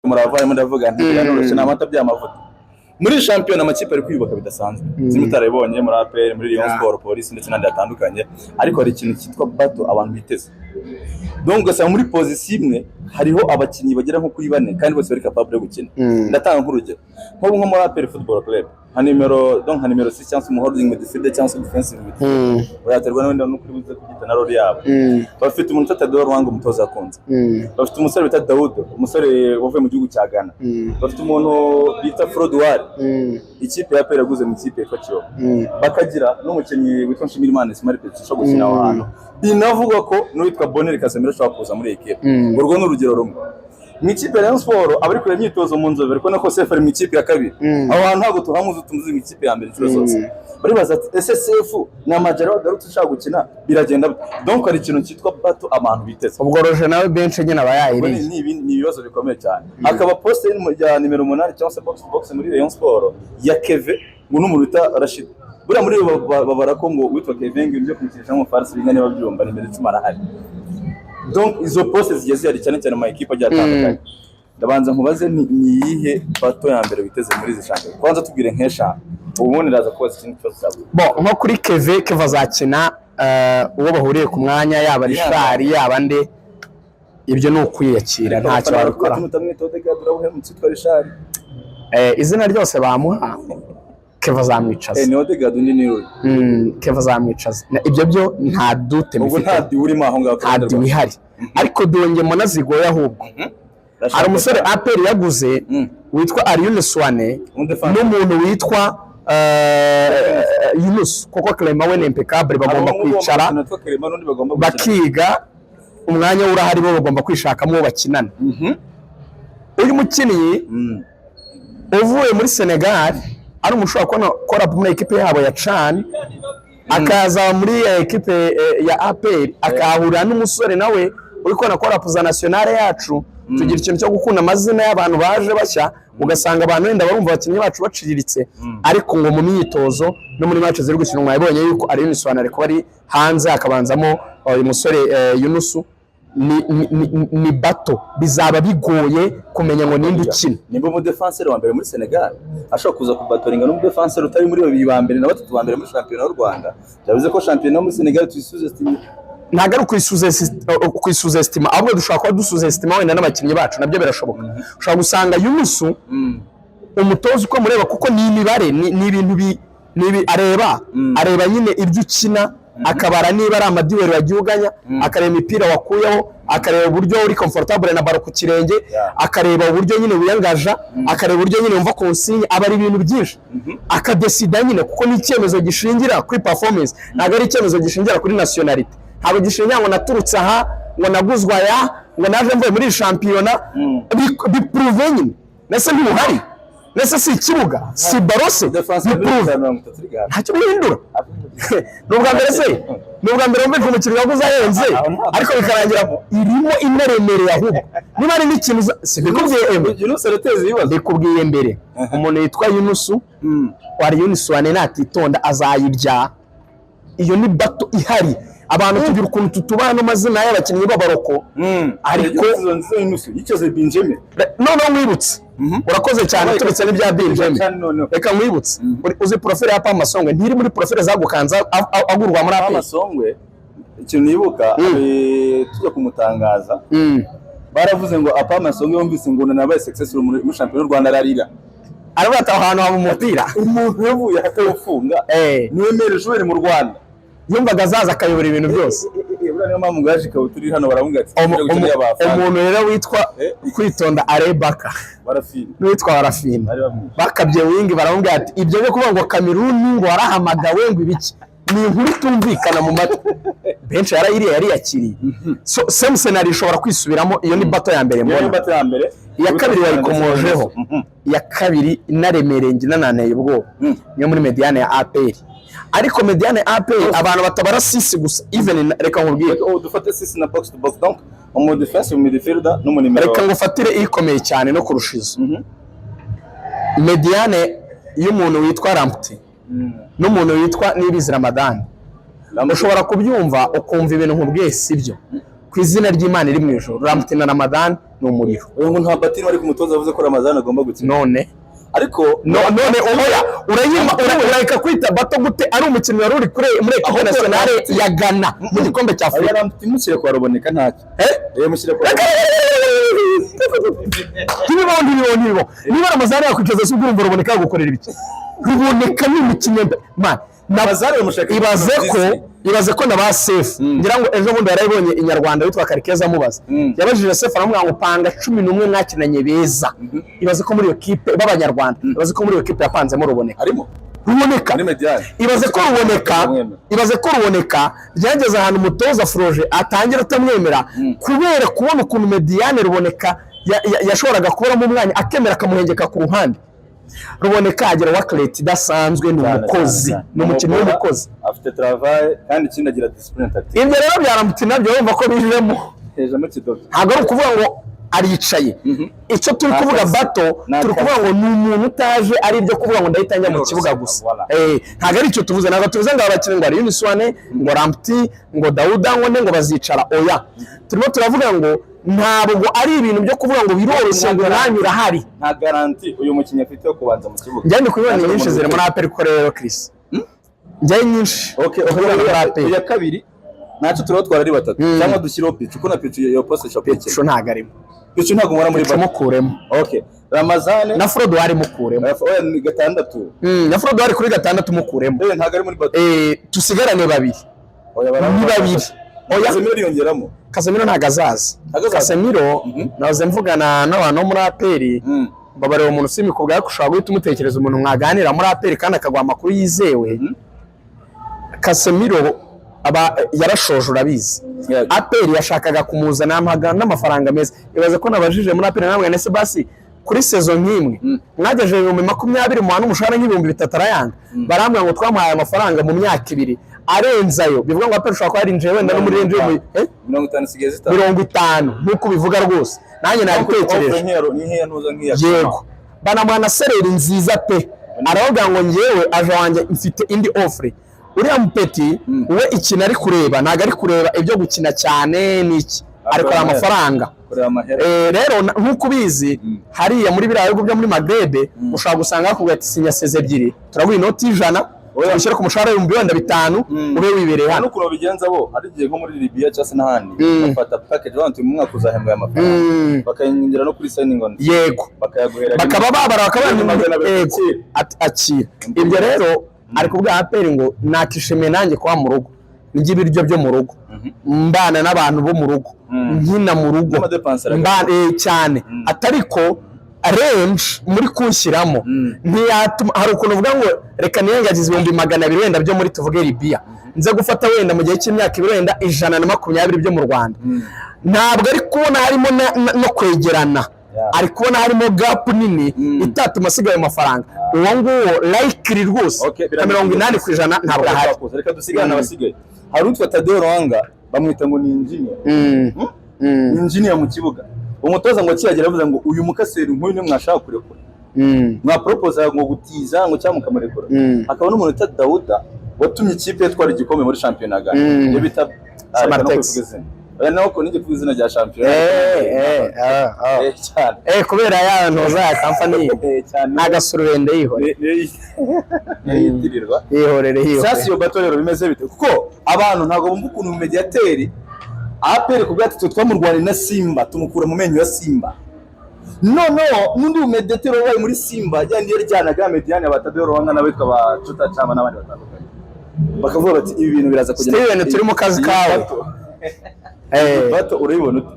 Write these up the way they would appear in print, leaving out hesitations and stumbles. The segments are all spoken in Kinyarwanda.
Murava arimo, ndavuga nti biranoroshye, ni amata by'amavuta. Muri shampiyona amakipe ari kwiyubaka bidasanzwe, zimwe utarabibonye muri APR, muri Rayon Sport, Police ndetse n'andi hatandukanye, ariko hari ikintu cyitwa battle abantu biteze. Donc ugasanga muri position imwe hariho abakinnyi bagera nko kuri bane kandi bose bari capable yo gukina. Ndatanga nk'urugero, nk'ubu nko muri APR Football Club, nka nimero, donc nka nimero 6 cyangwa se holding midfielder cyangwa se defensive midfielder, uraterwa n'wenda n'ukuri buze kubyita na role yabo. Bafite umuntu utata Dore Wanga, umutoza yakunze. Bafite umusore bita Dawudo, umusore wavuye mu gihugu cya Ghana. Bafite umuntu bita Frodouard, ikipe ya APR yaguze mu ikipe yitwa Kiyovu. Bakagira n'umukinnyi witwa Nshimirimana Ismail Petit ushobora gukina aho hantu. Binavugwa ko n'uwitwa Bonner Casemiro ashobora kuza muri iyi kipe. Urwo ni urugero rumwe. Mu ikipe ya Rayon Sport, abari kureba imyitozo mu Nzove bari kubona ko Sefu ari mu ikipe ya kabiri. Aho hantu ntabwo tuhamuzi, tumuzi mu ikipe ya mbere inshuro zose. Baribaza ati: "Ese Sefu ni amajara wagarutse ushaka gukina, biragenda bite?" Donc hari ikintu cyitwa battle abantu biteze. Ubwo Roje nawe benshi nyine aba Ubwo yayiriye. Ni ibibazo bikomeye cyane. Hakaba poste ya nimero 8 cyangwa se box to box muri Rayon Sport ya Keve ngo n'umuntu bita Rashid. Buriya muri bo babara ko ngo witwa Keve ngo ibyo kumukinisha nk'umufarisi bingana niba byumva nimero 10 arahari. Donc izo poste zigiye zihari cyane cyane mu ma equipe agiye atandukanye. Ndabanza nkubaze, ni iyihe battle ya mbere witeze muri izi shampiyona? Kwanza tubwire nk'eshanu, ubundi ndaza kubaza ikindi kibazo cyawe. Bo nko kuri Keve, Keve azakina uwo bahuriye ku mwanya, yaba Richard, yaba nde, ibyo ni ukwiyakira, ntacyo babikora. Utamwita Odegaard, urabuhemutse witwa Richard. Izina ryose bamuha, Keve azamwicaza. Ni Odegaard, undi ni Rui. Keve azamwicaza. Ibyo byo nta doute Ubwo mbifite. nta duel urimo aho ngaho. Nta duel ihari, ariko duel mbona zigoye ahubwo, hari umusore APR yaguze witwa Alioune Souane Umudefenseur. n'umuntu witwa Yunus, kuko Clement we ni impeccable, bagomba kwicara bakiga umwanya we urahari, bo bagomba kwishakamo uwo bakinana. Uyu mukinnyi uvuye muri Senegal ari umuntu ushobora kubona kora muri ekipe yabo ya CHAN, akaza muri ekipe ya APR, akahahurira n'umusore nawe uri kubona kora za nationale yacu. Tugira ikintu cyo gukunda amazina y'abantu baje bashya, ugasanga abantu wenda barumva abakinnyi bacu baciriritse, ariko ngo mu myitozo no muri match ziri gukinwa mwabonye yuko ari Yunus ari kuba ari hanze, hakabanzamo uyu musore Yunusu. Ni battle bizaba bigoye kumenya ngo ninde ukina. Nimba umudefanseri wa mbere muri Senegal ashobora kuza kubatoringa n'umudefanseri utari muri babiri ba mbere na batatu ba mbere muri shampiyona y'u Rwanda, byavuze ko shampiyona yo muri Senegal tuyisous-estimé. Ntabwo ari ukwisous-estima, ahubwo dushobora kuba dusous-estima wenda n'abakinnyi bacu, nabyo birashoboka. Ushobora gusanga Yunusu umutoza uko amureba, kuko ni imibare, ni ibintu areba, areba nyine ibyo ukina, akabara niba ari amaduel wagiye uganya, akareba imipira wakuyeho, akareba uburyo uri comfortable na ballon ku kirenge, akareba uburyo nyine wiyangaja, akareba uburyo nyine wumva consigne, aba ari ibintu byinshi akadesida nyine, kuko ni icyemezo gishingira kuri performance, ntabwo ari icyemezo gishingira kuri nationalité, ntabwo gishingira ngo naturutse aha, ngo naguzwe aya, ngo naje mvuye muri iyi shampiyona. Biprouve nyine. Nese ntibuhari? Nese si ikibuga, si ballon se? Defense Biprouve. 30 iri. Ntacyo bihindura. Ni ubwa mbere se? Ni ubwa mbere wumvise umukinnyi waguze ahenze ariko bikarangira irimo inaremereye? Ahubwo niba hari n'ikintu si bikubwiye emwe. Yunus arateza ibibazo. Mbikubwiye mbere, umuntu witwa Yunusu wari Yunusu wane natitonda azayirya. Iyo ni battle ihari. Abantu tugira ukuntu tutubaha n'amazina y'abakinnyi b'abaroko. Ariko nziza Yunus yicoze Benjamin. Noneho nkwibutse, urakoze cyane, turetse n'ibya Benjamin. Cyane noneho. Reka nkwibutse. Uzi profile ya Pamasongwe ntiri muri profile zagukanze agurwa muri APR? Amasongwe, ikintu nibuka, tujya kumutangaza, baravuze ngo Apama Songwe yumvise ngo nabaye successful muri shampiyona y'u Rwanda ararira. Aravuga ati: "Aho hantu haba umupira." Umuntu yavuye atawufunga niwe meilleur joueur mu Rwanda. Yumvaga azaza akayobora ibintu byose. Buriya niyo mpamvu ngo yaje ikabutura iri hano, baravuga ati tujye abafana. Umuntu rero witwa Kwitonda Arebaka Barafina. n'uwitwa Warafina Bari bamwishe. bakabye wingi, baramubwira ati: "Ibyo byo kuvuga ngo Kameruni ngo warahamagawe ngo ibiki, ni inkuru itumvikana mu matwi." Benshi yarayiriye, yariyakiriye. So same scenario ishobora kwisubiramo. Iyo ni battle ya mbere Iyo ni mbona. battle ya mbere. Iya kabiri wayikomojeho. Iya kabiri inaremereye, njye inananteye ubwoba, niyo muri médiane ya APR. Ariko médiane ya APR abantu batabara six gusa, even reka nkubwire. Oh, dufate six na box to box, donc umu defensive midfielder n'umu nimero. Reka ngufatire ikomeye cyane no kurusha izo, médiane y'umuntu witwa Lamptey n'umuntu witwa Niyibizi Ramadhan. Ushobora kubyumva ukumva ibintu nkubwiye si byo. Ku izina ry'Imana iri mu ijoro, Lamptey na Ramadhan. Ni umuriro. Uyu ngo nta batiri, ariko umutoza yavuze ko Ramazani agomba gukina. None Ariko no, none oya, urayima urareka kwita bato gute ari umukinnyi wari uri kuri muri equipe nationale ya Ghana mu gikombe cya Afurika? Mushyire kwa Ruboneka ntacyo. Eh? Eh, mushyire kwa Ntibibaho, ntibibaho, ntibibaho. Niba Ramazani yakwicaza se, ubwo urumva Ruboneka yagukorera ibiki? Ruboneka ni umukinnyi man Ramazani bamushaka. Ibaze ko na ba Sefu, ngira ngo ejo bundi yarayibonye Inyarwanda, witwa Karekezi amubaza, yabajije Sefu aramubwira ngo panga 11 mwakinanye beza. Ibaze ko muri iyo kipe b'Abanyarwanda, ibaze ko muri iyo kipe yapanzemo Ruboneka. Harimo Ruboneka. Muri médiane. Ibaze ko Ruboneka Ndamwemera. Ibaze ko Ruboneka byageze ahantu umutoza Froger atangira atamwemera kubera kubona ukuntu médiane Ruboneka yashoboraga kubonamo umwanya, akemera akamuhengeka ku ruhande. Ruboneka agira work rate idasanzwe, ni umukozi, ni umukinnyi w'umukozi. Afite travail, kandi ikindi agira discipline tactique. Ibyo rero byaramutse nabyo wumva ko bijemo. Hejemo kidodo. Ntabwo ari ukuvuga ngo aricaye. Icyo turi Ni kuvuga akazi. bato, Ni turi akazi. kuvuga ngo ni umuntu utaje ari ibyo kuvuga ngo ndahita njya mu Biroroshye, kibuga gusa. voilà. Ntabwo ari icyo tuvuze. Ntabwo tuvuze ngo abakinnyi ngo ari Yunusuwane, ngo Ramti, ngo Dawuda, ngo ne ngo bazicara. Oya, turimo turavuga ngo ntabwo ari ibintu byo kuvuga ngo biroroshye, ngo umwanya urahari. Nta garantie uyu mukinnyi afite yo kubanza mu kibuga. Njyewe ndi kubibona Ntabwo nyinshi ari ziri muri umuntu. APR ko rero, Chris, njyewe nyinshi Okay, ndi kubibona muri APR. Iya kabiri ntacyo, turabatwara ari batatu cyangwa dushyireho Pichu, kuko na Pichu iyo poste ishobora Pichu kuyikina. Ntabwo arimo. Pichu ntabwo umubona muri Pichu bato. mukuremo. Okay, Ramazane. Na Frodouard mukuremo. Oya, ni gatandatu. Na Frodouard kuri gatandatu mukuremo. Eh, ntabwo ari muri bato. Tusigarane babiri. Oya, Ni babiri. Oya. Casemiro yongeramo. Casemiro ntabwo azaza. Ntabwo azaza. Casemiro, nahoze mvugana n'abantu bo muri APR, babareba umuntu usimika ubwawe, ushobora guhita umutekereza, umuntu mwaganira muri APR kandi akaguha amakuru yizewe. Casemiro aba yarashoje, urabizi. APR yashakaga kumuzana n'amafaranga meza. Ibaze ko nabajije muri APR namwe nese basi kuri saison nk'imwe mwagejeje 20,000, muhana umushahara nk'ibihumbi 3, arayanga. Barambwira ngo twamuhaye amafaranga mu myaka 2 arenze ayo. Bivuga ngo APR ushobora kuba yarinjiye wenda no muri range y'ibihumbi 50 isigaye zitanu. 50 nk'uko ubivuga rwose, nanjye nabitekereje. Ni nkeya, ntuza nk'iya. Yego, banamuha na salaire nziza pe. Aravuga ngo ngewe aje wanjye mfite indi offre. Uriya mupeti we ikintu ari kureba, ntabwo ari kureba ibyo gukina cyane n'iki, ari kureba amafaranga. Kureba amahera. Rero nk'uko ubizi, hariya muri biriya bihugu byo muri Maghreb ushobora gusanga bakubwira ati sinya seze ebyiri, turaguha inoti y'ijana, tugushyire ku mushahara w'ibihumbi wenda 5, ube wibereye hano. N'ukuntu babigenza bo, hari igihe nko muri Libya cyangwa se n'ahandi bafata package bati mu mwaka uzahembwa aya mafaranga, bakayongera no kuri signing on, bakayaguhera rimwe. Bakaba babara bakaba 200,000. Yego. Akira. Akira. Ibyo rero ari kubwira APR ngo nakishimiye nanjye kuba mu rugo, ndya ibiryo byo mu rugo, mbana n'abantu bo mu rugo, nkina mu rugo. N'amadepanse aragabanuka. Cyane. Atariko range muri kunshyiramo ntiyatuma hari ukuntu uvuga ngo reka nirengagize 200,000 wenda byo muri, tuvuge, Libya, nze gufata wenda mu gihe cy'imyaka 2 wenda 120 byo mu Rwanda. Ntabwo ari kubona harimo no kwegerana. Ari kubona harimo gap nini itatuma asigaye ayo mafaranga. Uwo nguwo likely rwose Okay, nka 80% ntabwo ahari. Reka dusigane abasigaye. Hari uwitwa Tadeo Ruwanga, bamwita ngo ni engineer. Ni engineer mu kibuga. Umutoza ngo akihagera avuze ngo uyu mukaseri nk'uyu niwe mwashaka kurekura, mwaporopoza ngo gutiza ngo cyangwa mukamurekura. Hakaba n'umuntu wita Dawuda watumye ikipe yatwara igikombe muri shampiyona ya Ghana, iyo bita Samartex. reka no kuvuga izina. Oya, naho ko nijye kuvuga izina rya shampiyona. Cyane. Kubera ya ntoza ya company. Cyane. N'agasurubende yihorere. Niyo yitirirwa. Yihorere, Sasa yihorere. iyo bato rero bimeze bite? Kuko abantu ntabwo bumva ukuntu médiateur APR ku bwacu twe twamurwaniye na Simba, tumukura mu menyo ya Simba. Noneho n'undi médiateur wabaye muri Simba yandi yaryanaga médiane ba Tadeo Ruwanga n'abitwa ba Chuta Chama n'abandi batandukanye, bakavuga bati ibi bintu biraza kugenda. Steven, turi mu kazi Iyi kawe. Bato urayibona ute?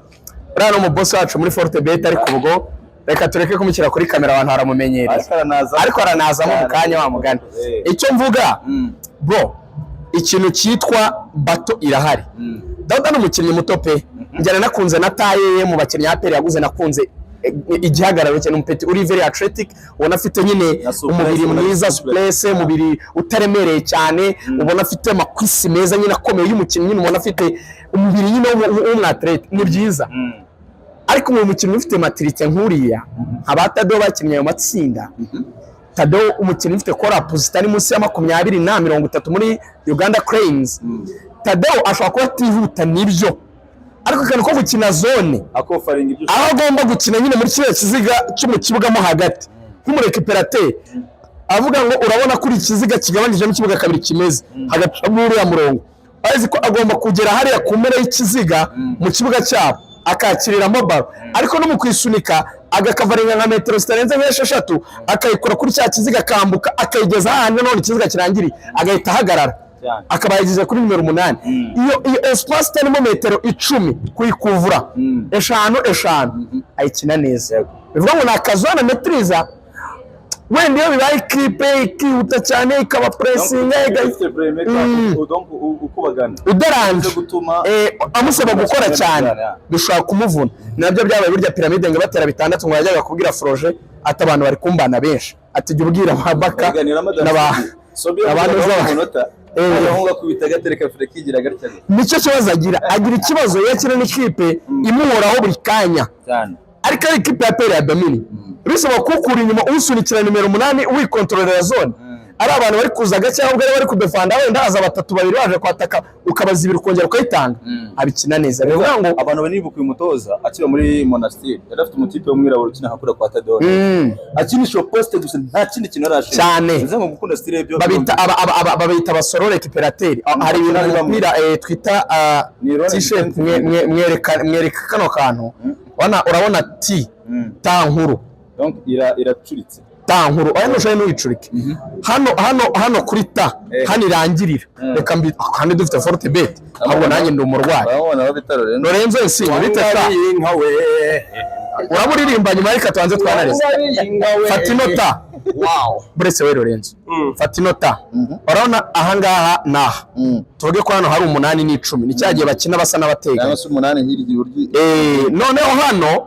Uriya ni umubosi wacu muri Forte Bet, ariko ubwo reka tureke kumushyira kuri kamera, abantu baramumenyereye. Ariko aranaza. Ariko aranazamo mu kanya wa mugani. Icyo mvuga, bro, ikintu cyitwa bato irahari. Dawuda ni umukinnyi muto pe. Njyana nakunze na taille ye. Mu bakinnyi APR yaguze nakunze igihagararo cye. Ni umupeti uri very athletic, ubona afite nyine Na souplesse, umubiri ubona mwiza, afite souplesse, umubiri utaremereye cyane, ubona afite amakwisi meza nyine akomeye y'umukinnyi nyine, ubona afite umubiri nyine w'umwathlete, ni byiza. Ariko mu mukinnyi ufite maturité nk'uriya, aba Tadeo bakinnye ayo matsinda, Tadeo umukinnyi ufite call-up zitari munsi ya 20 na 30 muri Uganda Cranes, Tadeo ashobora kuba atihuta nibyo. Ariko akantu ko gukina zone, akofaringa ibyo aho agomba gukina nyine muri kiriya kiziga cyo mu kibuga mo hagati nk'umu récupérateur, avuga ngo urabona ko uri ikiziga kigabanyijemo ikibuga kabiri kimeze hagacamo uriya murongo, azi ko agomba kugera hariya ku mpera y'ikiziga mu kibuga cyabo akakiriramo ballon, ariko no mu kwisunika agakavaringa nka metero zitarenze nk'esheshatu, akayikura kuri cya kiziga, akambuka, akayigeza hahandi none ikiziga kirangiriye, agahita ahagarara, akaba yageze kuri nimero 8. Iyo espace itarimo metero 10 kuyikuvura, eshanu eshanu, ayikina neza. Bivuga ngo ni aka zone maîtriza. Wenda iyo bibaye ikipe ikihuta cyane, ikaba pressinga, Ifite playmaker, donc ukubagana udaranje Uze gutuma amusaba gukora cyane, Yeah. bishobora kumuvuna. Nabyo byabaye burya Pyramide ngo batera bitandatu, ngo yajyaga kubwira Froger ati: "Abantu bari kumbana benshi", ati: "Jya ubwira ba Baka Baganira n'aba Sobi abantu umunota agahungu akubita agatereka fure kigira gatya. Nicyo kibazo agira, agira ikibazo iyo akina n'ikipe imuhoraho buri kanya. Cyane. Ariko ari ikipe ya APR ya domini, bisaba kuwukura inyuma, usunikira nimero 8, wikontororera zone, ari abantu bari kuza gake, ahubwo ari bari kudefanda, wenda haza batatu, babiri baje kwataka, ukabazibira, ukongera ukayitanga. Abikina neza, bivuga ngo Abantu banibuka uyu mutoza akiba muri Monastir, yari afite umutipe w'umwirabura ukina nka kuriya kwa Tadeo, akinisha iyo poste gusa, nta kindi kintu arashinga. Cyane. Bivuze ngo gukunda style byo Babita aba babita aba solo récupérateur. Hari ibintu mu mupira twita Ni role T-shape. defensive. Mwereka kano kantu. Urabona T, ta nkuru. Donc iracuritse. Ta nkuru, aya ntushobora ntuyicurike hano kuri ta hano irangirira. Reka mbi kandi dufite Fortebet, ahubwo nanjye ndi umurwayi. Urabona aho bita Lorenzo. Lorenzo Insigne, bite sha? Inka we. Uraba uririmba nyuma, reka tubanze twanarize. Fata ino ta. Wow. Buretse we Lorenzo, fata ino ta. Urabona ahangaha naha, tuvuge ko hano hari 8 n'icumi, ni cya gihe bakina basa n'abateganye. Cyangwa se 8 hirya iburyo. Noneho hano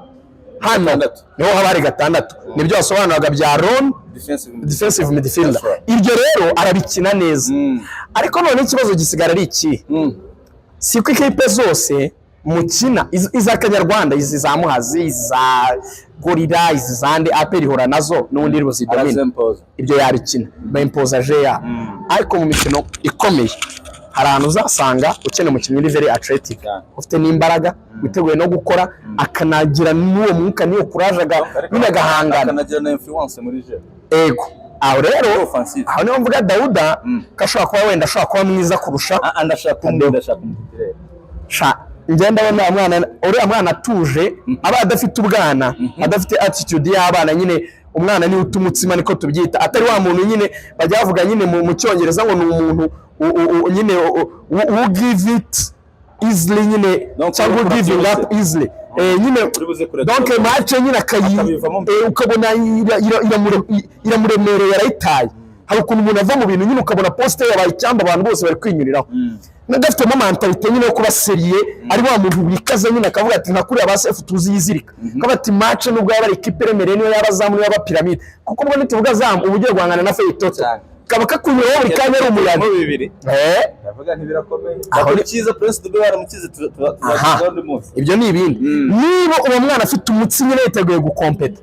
Gatandatu. niho haba hari gatandatu, nibyo wasobanuraga bya ron defensive defensive midfielder. That's right. Ibyo rero arabikina neza, ariko none ikibazo gisigara ari iki: si ko ikipe zose mukina iz'akanyarwanda, izi za Muhazi, izi za Gorilla, izi za nde, APR ihura nazo n'ubundi iri buzidomine. Arazempoza. Ibyo yabikina, bayimpoza jeya, ariko mu mikino ikomeye hari ahantu uzasanga ukeneye umukinnyi uri very athletic, Cyane. ufite n'imbaraga, witeguye no gukora, akanagira n'uwo mwuka n'iyo courage, nyine agahangana. Akanagira na influence muri jeu. Ego, aho rero Offensive. aho niho mvuga Dawuda ko ashobora kuba, wenda ashobora kuba mwiza kurusha. Ah, ndashaka umwe, ndashaka umutitire. Sha, njye ndabona mwana, uriya mwana atuje, aba adafite ubwana, adafite attitude y'abana nyine. Umwana niwe utuma umutsima, niko tubyita, atari wa muntu nyine bajya bavuga nyine mu Cyongereza ngo ni umuntu nyine who give it easily nyine, Donc, cyangwa uri giving kureba up easily, nyine Uri buze kureba. Donc match nyine akayi Akabivamo mbere. Ukabona iramuremereye, arayitaye. Hari ukuntu umuntu ava mu bintu nyine, ukabona poste yabaye icyamba, abantu bose bari kwinyuriraho, n'adafitemo mentalité nyine yo kuba sérieux, ari wa muntu wikaze nyine, akavuga ati nka kuriya ba Sefu tuzi yizirika, akavuga ati match nubwo yaba ari ikipe iremereye, niyo yaba Zamu, niyo yaba Pyramide, kuko ubwo nituvuga Zamu uba ugiye guhangana na Feitoto, Cyane. kaba kakunyuraho buri kanya ari umuyaga. Mo bibiri. Ndavuga ntibirakomeye. Aho Aho cyiza Prince Dube baramukize, tuzakizaho undi munsi. Ibyo ni ibindi. Niba uwo mwana afite umutsi nyine, yiteguye gukompeta,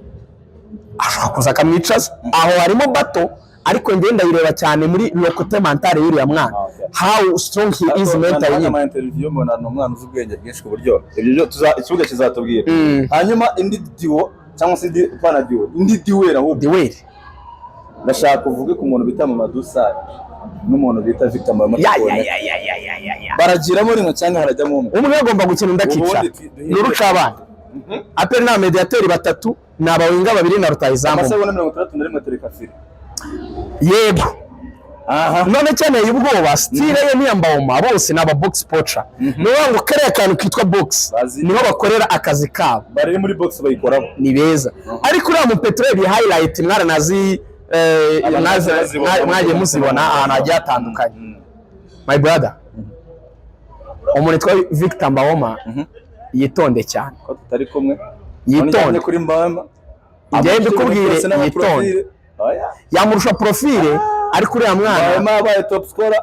ashobora kuza akamwicaza aho. Harimo bato, ariko njye ndayireba cyane muri le côté mental y'uriya mwana, how strong he is mentally nyine. Ama interview mbona ni umwana uzi ubwenge bwinshi, ku buryo ibyo byo ikibuga kizatubwira. Hanyuma indi duo, cyangwa se indi pana duo, indi duel ahubwo. Duel. Ndashaka uvuge ku muntu bita Mamadou Sarr n'umuntu bita Victor Mbama. Ya ya ya ya ya ya ya ya. Baragiramo rimwe cyangwa harajyamo umwe? Umwe agomba gukina, undi akicara. Ubundi Ni urucabana. APR ni abamediateri batatu, ni abawinga babiri na rutahizamu. Amasegonda 61, tereka fire. Yego. Aha. None cyaneye ubwoba, style ye niya Mbawoma, bose ni aba box poacher, ni ukuvuga ngo kariya kantu kitwa box Bazi. niho bakorera akazi kabo. Bari muri box bayikoraho. Ni beza, ariko uriya mupetereri highlight mwaranazi, Abantu bazibona. mwagiye muzibona ahantu hagiye hatandukanye. My brother, umuntu witwa Victor Mbawoma yitonde cyane. Ko tutari kumwe. Yitonde. None kuri Mbama. Njyewe mbikubwire, yitonde. Yamurusha profile, ariko uriya mwana Mbawoma yabaye top scorer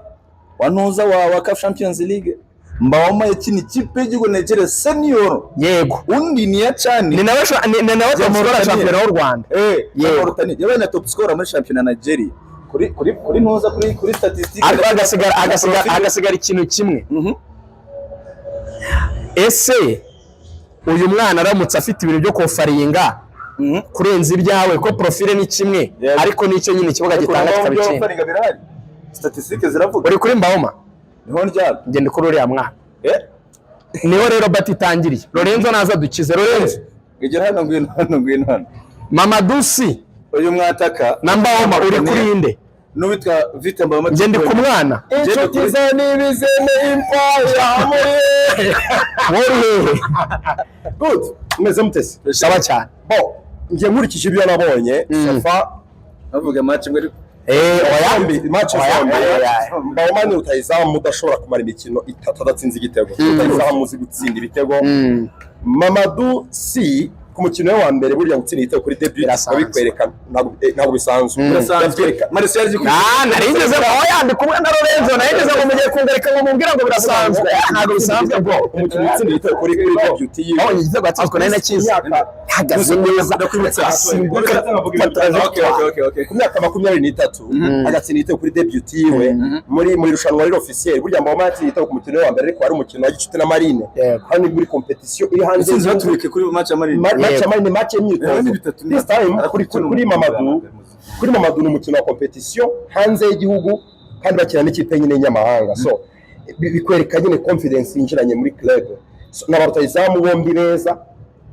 wa ntuza wa CAF Champions League. Mbawoma yakina ikipe y'igihugu Nigeria senior. Yego. Undi ni ya Chani. Ni nawe top scorer Mauritania. shampiyona y'u Rwanda. Yego. Mauritania. Yabaye na top scorer muri shampiyona Nigeria. Kuri ntuza kuri statistique. Ariko hagasigara ikintu kimwe. Ese uyu mwana aramutse afite ibintu byo kofaringa kurenza ibyawe, ko profile ni kimwe, ariko nicyo nyine ikibuga gitanga kikaba ikindi? Faranga birahari, statistiques ziravuga. Uri kuri Mbaoma? Niho ndyamye. Ngende kuri uriya mwana. Eh. Niho rero bati itangiriye. Lorenzo naza dukize Lorenzo. Ngegera hano, ngwino hano, ngwino hano. Mamadou Sy Uyu mwataka na Mbaoma, uri kuri inde? N'uwitwa Victor Mbaoma. Ngende ku mwana. Inshuti za nibizene impaya muri Wowe uri hehe? Good, mumeze mutese? Sawa cyane. Bo njye nkurikije ibyo nabonye so far, Bavuga match ngo ariko Eh, oya. zombi, match Oya, zombi, oya. Mbaoma ni rutahizamu udashobora kumara imikino 3 adatsinze igitego, rutahizamu uzi gutsinda ibitego. Mamadou Sy ku mukino we wa mbere, burya gutsinda igitego kuri debut Birasanzwe. bikwereka ntabwo bisanzwe. Birasanzwe. Byatwereka Marcel yaje Ah, narigeze, oya, ndi kumwe na Lorenzo, narigeze ngo mugiye kungarika ngo mumbwira ngo birasanzwe. Eh, ntabwo bisanzwe bro. Umukino utsinda igitego kuri debut yiwe Nabonye igitego yatsinzwe nari nakizi. Imyaka- Hagaze neza. Ndakwibutsa. Asimbuka. Okay. Ku myaka 23 agatsinda igitego kuri debut yiwe muri irushanwa riri officiel. Burya Mbaoma yatsinze igitego ku mukino we wa mbere, ariko wari umukino wa gicuti na Marine. Hano ni muri competition iri hanze Intsinzi y'igihugu. baturike kuri match ya Marine. Match ya Marine, match y'imyitozo. Ni bitatu. This time kuri Mamadou ni umukino wa competition hanze y'igihugu, kandi bakina n'ikipe nyine y'inyamahanga. So bikwereka nyine confidence yinjiranye muri club. So, ni abarutahizamu bombi beza.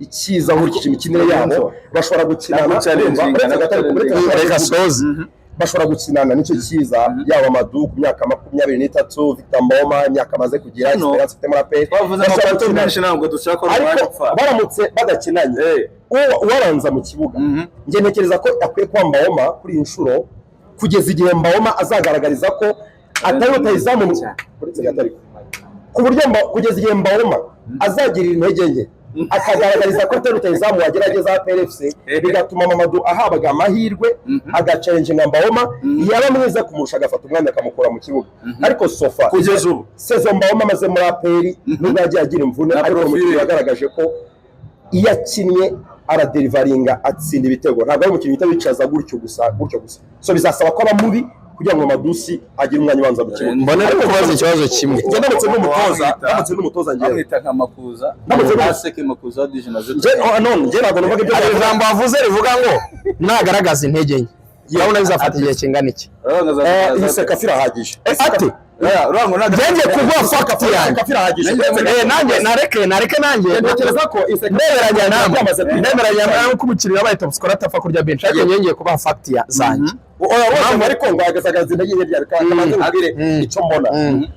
Icyiza, nkurikije imikinire yabo, bashobora gukinana. Ntabwo challenging, Urumva, uretse ntabwo challenging. Reka soze. Bashobora gukinana, nicyo cyiza. Yaba Madu ku myaka 23, Victor Mbaoma imyaka amaze kugira, Hano, experience afite muri APR, Twavuze bashobora amafoto gukinana. menshi, ntabwo dushaka ko Ariko umwanya upfa. baramutse badakinanye, uwabanza mu kibuga, njye ntekereza ko akwiye kuba Mbaoma kuri iyi nshuro, kugeza igihe Mbaoma azagaragariza ko atari rutahizamu uretse gato, ariko ku buryo kugeza igihe Mbaoma azagirira intege nke akagaragariza ko atari rutahizamu wagerageza APR FC, bigatuma Mamadou ahabwa amahirwe agacalenjinga Mbaoma, yaba mwiza kumurusha agafata umwanya akamukura mu kibuga. Ariko so far, Kugeza ubu. saison Mbaoma amaze muri APR, nubwo yagiye agira imvune, Na ariko profile. umukinnyi yagaragaje ko iyo akinnye aradeliveringa, atsinda ibitego. Ntabwo ari umukinnyi uhita wicaza gutyo gusa gutyo gusa. So bizasaba ko aba mubi kugira ngo Mamadou Sy agire umwanya ubanza mu kibuga. Mbona ari kubaza ikibazo kimwe. Njye ndamutse n'umutoza njyewe Bamwita nka Makuza. Aseke Makuza dije na Njye, oh, no, njye ntabwo numvaga ibyo. Hari ijambo wavuze rivuga ngo nagaragaza intege nke, urabona bizafata igihe kingana iki? Iyi CECAFA irahagije. Ati Rurango njye kuguha fact yanjye. CECAFA irahagije. Eh, nanjye nareke nanjye. Ntekereza ko iyi CECAFA Ndemeranya namwe. yamaze kwiga. Ndemeranya namwe ko umukinnyi wabaye top scorer atapfa kurya bench, ariko njye ngiye kubaha fact ya zanjye. Oya bose, ariko ngo agasagaza intege nke ryari kandi kabanze nkubwire icyo mbona.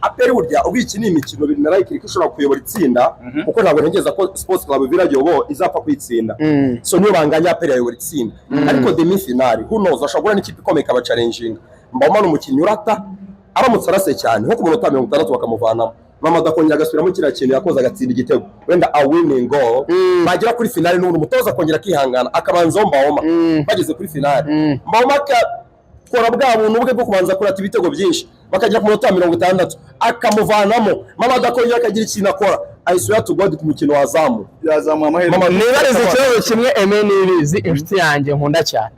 APR burya ubwo iki ni imikino biri na likely ko ishobora kuyobora itsinda, kuko ntabwo ntekereza ko Sports Club Villa Yobo izapfa kuyitsinda. So niyo banganya, APR yayobora itsinda, ariko demi finale, who knows, ashobora guhura n'ikipe ikomeye ikabacalenjinga. Mbaoma ni umukinnyi urata. Aramutse arase cyane nko ku munota 60 bakamuvanamo, Mamadou akongera agasubiramo kiriya kintu yakoze, agatsinda igitego, wenda a winning goal, bagera kuri finale n'ubundi umutoza akongera akihangana akabanzaho Mbaoma. Bageze kuri finale, Mbaoma akakora bwa buntu bwe bwo kubanza kurata ibitego byinshi, bakagera ku munota wa 60 akamuvanamo, Mamadou akongera akagira ikintu akora. I swear to God, ku mukino wa Zamu Yazamuha amahirwe. Nibarize ikibazo kimwe. Eme Nibizi, inshuti yanjye nkunda cyane,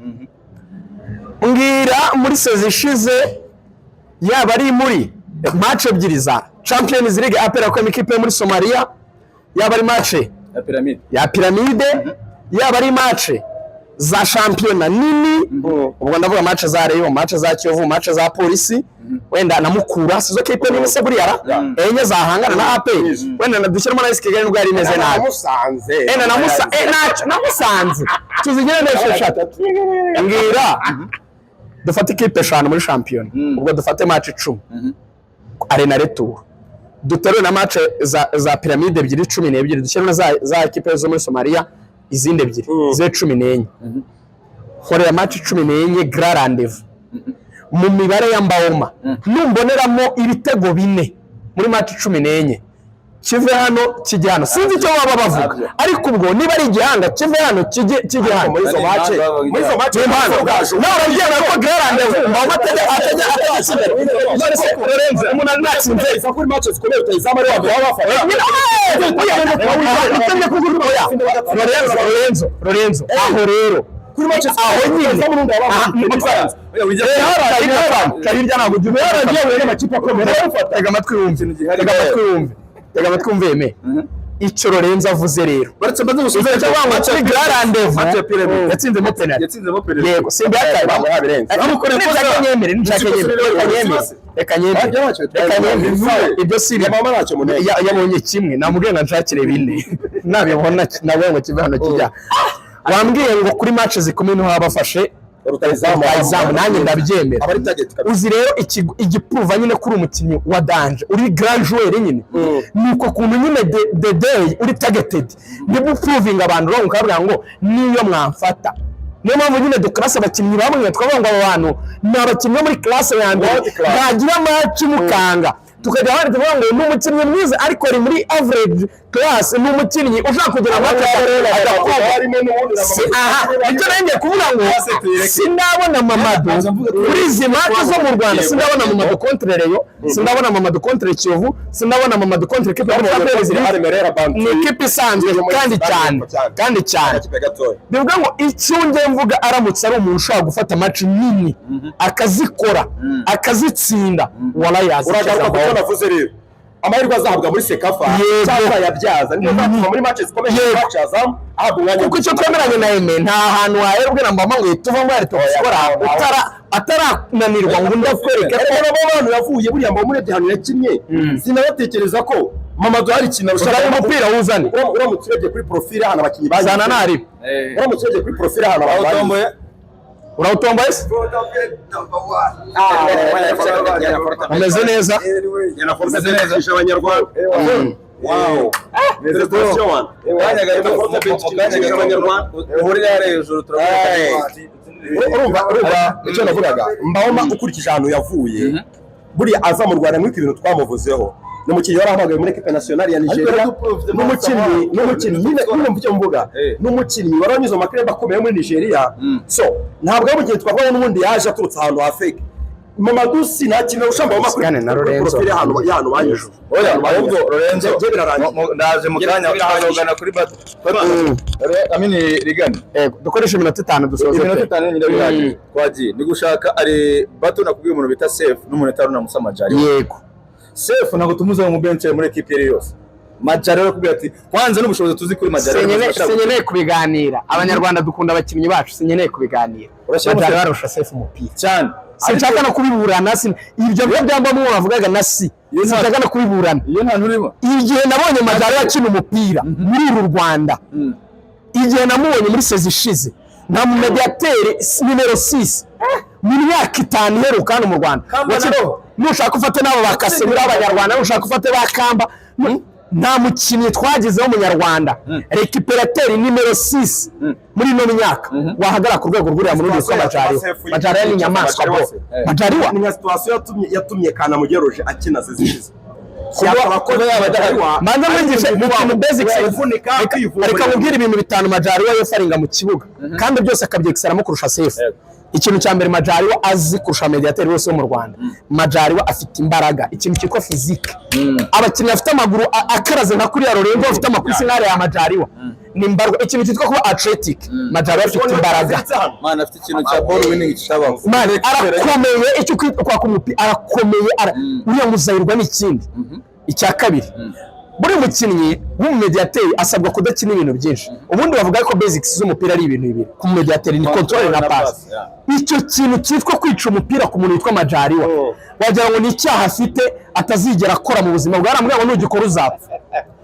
mbwira, muri saison ishize, yaba ari muri match ebyiri za Champions League APR yakuyemo ikipe yo muri Somalia, yaba ari match Ya Pyramide. ya Pyramide, yaba ari match za shampiyona nini, ubwo ndavuga match za Rayon, match za Kiyovu, match za Polisi, wenda na Mukura, sizo kipe nini se buriya ra enye zahangana na APR? Wenda na dushyiramo na AS Kigali nubwo yari imeze nabi. Musanze. Ena na Musa, na Musanze, tuzigire n'esheshatu. Mbwira, dufate ikipe eshanu muri shampiyona, ubwo dufate match 10 aller retour, duterure na match za Pyramide ebyiri, 12, dushyire na za ekipe zo muri Somalia izindi ebyiri, zibe 14. Nkorera match 14 grand rendez-vous mu mibare ya Mbaoma, numboneramo ibitego bine muri match 14, kive hano kijye hano. Sinzi icyo baba bavuga, ariko ubwo niba ari igihanga, kive hano kijye hano. Muri izo match Ni impano nawe urabyemera ko grand rendez-vous Mbaoma atajya atsinda? None se Lorenzo, umuntu natsinze Kuri match zikomeye utayizamu ari wa mbere baba bafata. Oya, Lorenzo, Lorenzo, Lorenzo, aho rero Kuri match aho nyine. Hirya ntabwo ujya yaragiye n'amakipe akomeye. Tega amatwi wumve, tega amatwi wumve, tega amatwi wumve. Eme, Icyo Lorenzo avuze rero, Baretse mbanze gusubiza. icyo cyangwa kuri grand rendez-vous Match ya Pyramid. yatsinzemo penalty. Yatsinzemo penalty. Yego, simbihakanye. Bamuha birenze. Bamukoreye Nishaka ikosa. nyemere, nishaka Nzi ko nyemere, sinari reka bayobozi nyemere, bose. reka nyemere, reka nyemere, ibyo si ibyo. Mama ntacyo munenga. Yabonye kimwe, namubwiye ngo nshakire bine, nabibona nabonye ngo kive hano kijya. Wambwiye ngo kuri match zikomeye niho bafashe rutayizamu. Rutayizamu, nanjye ndabyemera. Aba ari target kabisa. Uzi rero igipuruva nyine kuri umukinnyi wa danger, uri grand joueur nyine, ni uko kuntu nyine the day uri targeted, nibwo uprovinga abantu rero, ukabwira ngo niyo mwamfata. Niyo mpamvu nyine dukarasa abakinnyi bamwe, twavuga ngo abo bantu ni abakinnyi bo muri classe ya mbere, World class. ntagira match mukanga, tukajya ahandi tuvuga ngo ni umukinnyi mwiza ariko ari muri average class, ni umukinnyi ushaka kugira match agakora. Harimo n'ubundi na Aha nicyo nari kuvuga ngo sindabona Mamadou kuri izi match zo mu Rwanda, sindabona Mamadou contre Rayon, sindabona Mamadou contre Kiyovu, sindabona Mamadou contre equipe ya Champions League. Ni equipe isanzwe kandi cyane, kandi cyane. Agakipe gatoya. Bivuga ngo icyo njye mvuga, aramutse ari umuntu ushobora gufata match nini akazikora akazitsinda, wala yazikiza. Uragaruka kuko navuze rero amahirwe azahabwa muri CECAFA cyangwa yabyaza niyo azatuma muri match zikomeye, match azamu ahabwa umwanya. Kuko icyo twemeranye na Aime, nta hantu wahera ubwira mama ngo tuva ngo yari tukora atarananirwa ngo undi akwereke ko Ariko nabo bantu yavuye buriya ngo murebye ahantu yakinnye, sinabatekereza ko Mamadou hari ikintu arusha. Ushaka umupira wuzane. Uramutse urebye kuri profile ahantu abakinnyi bagiye, Zana ntari. Uramutse urebye kuri profile ahantu abantu bagiye. Awutomboye. Urawutomboye se? Umeze neza. Umeze neza. Abanyarwanda, wow, Félicitations, man. Kanya gato, mu kanya gato Abanyarwanda. uhurire hariya hejuru turabona. Urumva icyo navugaga, Mbaoma ukurikije ahantu yavuye, buriya aza mu Rwanda muri ibintu twamuvuzeho, ni umukinnyi warahamagawe muri equipe nationale ya Nigeria, Yaraduproved. n'umukinnyi nyine mvuge mvuga, n'umukinnyi wari wanyuze mu maklub akomeye muri Nigeria. So ntabwo ari umukinnyi twavuga n'ubundi yaje aturutse ahantu ha fake. Mamadou Sy nta kintu arusha Mbaoma kuri Sigane na kuri Lorenzo. profile y'ahantu banyuze. Oya, ahubwo Lorenzo, Bye birarangiye. ndaje mu kanya, tukazogana kuri bato. Amini Rigani. Yego, dukoreshe iminota 5 dusoze Iminota pe. 5 nyine bihagije. Twagiye. Ni gushaka ari bato, nakubwiye umuntu bita Sef n'umuntu utaruna Musa Majari. Sef ntabwo tumuza mu bench muri equipe yari yose. Majari arakubwira ati kwanza n'ubushobozi tuzi kuri Majari. Sinkeneye kubiganira, Abanyarwanda dukunda abakinnyi bacu, sinkeneye kubiganira. Urashyiramo Majari Sefu. barusha Sefu umupira. Cyane. Sinshaka no kubiburana, ibyo byo byambamo wavugaga na si sinshaka no kubiburana. Iyo nta nturimo. Igihe nabonye Majari akina umupira muri uru Rwanda, igihe namubonye muri saison ishize, nta mumediateri nimero 6 mu myaka 5 iheruka hano mu Rwanda. Kamba nabo. Nushaka ufate n'abo ba Casemiro b'Abanyarwanda, nushaka ufate ba Kamba, nta mukinnyi twagezeho umunyarwanda récupérateur nimero 6 muri ino myaka wahagarara ku rwego rw'uriya murundi witwa Majaliwa. Majaliwa ni inyamaswa, bro. Majaliwa. Ni nka situation yatumye Kanamugire Roger akina saison ishize. Kuba yaba adahari. Manza mwigishe ikintu basics. Kuvunika, kwivumbura. Reka mubwire ibintu bitanu Majaliwa yofaringa mu kibuga kandi byose akabyexcellamo kurusha Sefu. Ikintu cya mbere Majaliwa azi kurusha mediateri wese wo mu Rwanda, Majaliwa afite imbaraga, ikintu cyitwa physique. Abakinnyi bafite amaguru akaraze nka kuriya Lorenzo, bafite amakwisi nk'ariya ya Majaliwa ni imbarwa. Ikintu cyitwa kuba athletic, Majaliwa afite imbaraga. Mana, afite ikintu cya ball winning kitabaho. Man, arakomeye, icyo kwitwa kwaka umupira arakomeye, uriya muzahirwa n'ikindi. Icya kabiri, buri mukinnyi w'umumediateri asabwa kudakina ibintu byinshi. Ubundi bavuga ko basics z'umupira ari ibintu bibiri ku mumediateri, ni control na pass. Icyo kintu cyitwa kwica umupira ku muntu witwa Majaliwa, wagira ngo ni icyaha afite atazigera akora mu buzima bwe. Aramubwira ngo nugikora uzapfa.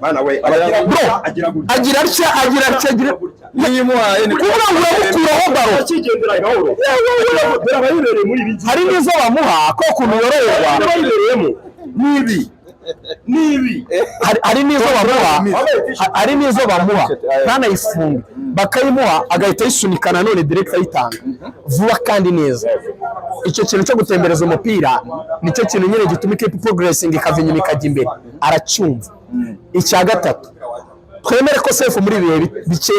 Mana we, agira Bro, gutya, agira gutya. Agira atya, agira atya, agira Niyo imuhaye ni kuvuga ngo uramukuraho ballon. Akigendera gahoro. Dore abayibereye muri ibi ngibi. Hari n'izo bamuha ko ukuntu yoroherwa. Abayibereyemo nibi nibi. Hari n'izo bamuha, hari n'izo bamuha ntanayifunge, bakayimuha agahita ayisunika nanone direct, ayitanga vuba kandi neza. Icyo kintu cyo gutembereza umupira nicyo kintu nyine gituma ikipe progressing, ikava inyuma ikajya imbere, aracyumva. Icya gatatu, twemere ko Sefu muri ibihe bike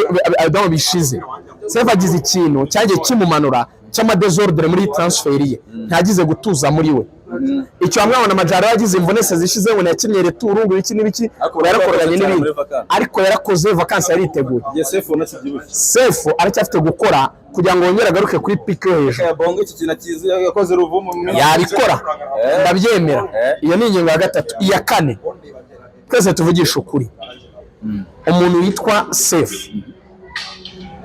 bishize, Sefu agize ikintu cyagiye kimumanura cy'amadésordre muri transfer ye, ntagize gutuza muri we. Icyo bamwe babona, Majari yagize imvune zishize ngo yakinnye retour ngo ibiki n'ibiki, Ariko ngo yarakoranye yarakoze cyane n'ibindi. muri vacances. Ariko yarakoze vacances, yariteguye. Igihe Sefu unakibyibushye. Sefu aracyafite gukora kugira ngo yongere agaruke kuri peak yo hejuru. Ya bongo, iki kintu akizi yakoze ruvumu mu minsi. Yabikora, ndabyemera. Eh. Iyo ni ingingo ya gatatu. Iya kane, twese tuvugisha ukuri. Umuntu witwa Sefu,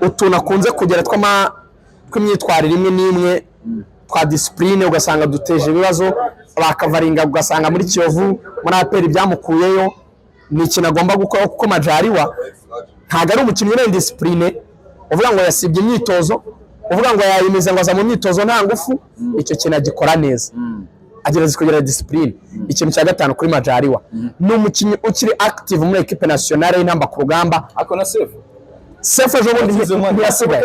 utuntu akunze kugera tw'imyitwarire imwe n'imwe twa discipline, ugasanga duteje ibibazo, bakavaringa, ugasanga muri Kiyovu, muri APR byamukuyeyo. Ni ikintu agomba gukora, kuko Majaliwa ntabwo ari umukinnyi urenga discipline, uvuga ngo yasibye imyitozo, uvuga ngo yayimize, ngo aza mu myitozo nta ngufu. Icyo kintu agikora neza, agerageza kugira discipline. Ikintu cya gatanu kuri Majaliwa, ni umukinnyi ukiri active muri équipe nationale y'Intamba ku Rugamba. Ariko na Sefu Sefu ejo bundi ntiyasigaye.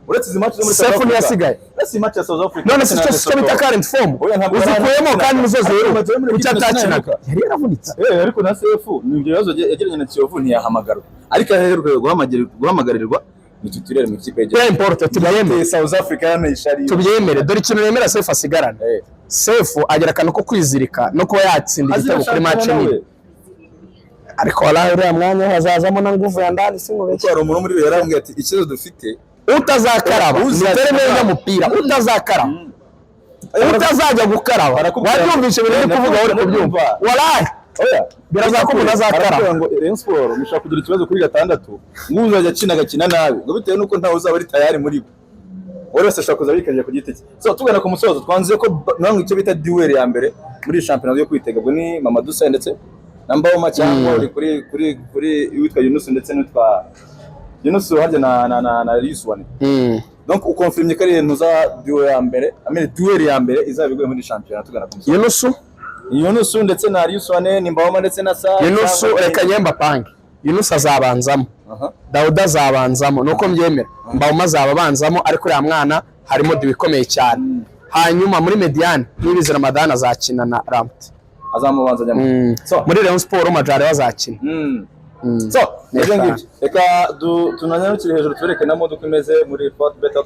Uretse izi match zo muri Sefu South Africa. ntiyasigaye. Uretse iyi match ya South Africa None se icyo bita current form Oya, ntabwo uzikuyemo yari kandi nizo Ariko zero Majaliwa muri kuki équipe nationale atakinaga? iheruka. Yari yaravunitse. Ariko na Sefu ni ibyo bibazo yagiranye na Kiyovu, ntiyahamagarwa, ariko aheruka guhamagarirwa ni titulaire mu ikipe Peu importe, tubyemere. South Africa yanayishariye. Tubyemere. Dore ikintu nemera Sefu asigarana: Sefu agira akantu ko kwizirika no kuba yatsinda igitego kuri match nini, ariko walahi uriya mwanya hazazamo na nguvu ya ndani, sinkubeshye. Kuko hari umuntu muri bo yarambwiye ati: "Ikibazo dufite Utazakaraba Uzakaraba. ni terme y'umupira, utazakaraba, utazajya gukaraba. Wabyumvishe ibintu ndi kuvuga? Uri kubyumva? Walahi Oya. biraza ko umuntu azakaraba. Barakubwira ngo Rayon Sport mushobora kugira ikibazo kuri gatandatu, ngo uzajya akina agakina nabi, ngo bitewe n'uko ntawe uzaba ari tayari muri bo, buri wese ashobora kuza yikarira ku giti cye. So tugana ku musozo, twanze ko namwe icyo bita duel ya mbere muri iyi shampiyona yo kwitega ubwo ni Mamadou Sy ndetse na Mbaoma, cyangwa uri kuri uwitwa Yunus ndetse n'uwitwa Yunus harya na Yuswane. Donc ukonfirmye ko ari ibintu za duel ya mbere, I mean duel ya mbere izaba iguye muri shampiyona tugana ku musozo? Yunusu. Yunusu ndetse na Yuswane, ni Mbaoma ndetse na Sa Yunusu, reka nyemba pange, Yunusu azabanzamo. Dawuda azabanzamo, nuko mbyemera. Mbaoma azaba abanzamo, ariko uriya mwana harimo duel ikomeye cyane. Hanyuma muri médiane, Niyibizi Ramadhan azakina na Lamptey. Azamubanza nyuma. So Muri Rayon Sport, Majaliwa azakina. So Neza. ibyo ngibyo, reka tunanyarukire hejuru tubereke na modoka imeze muri Fortbet.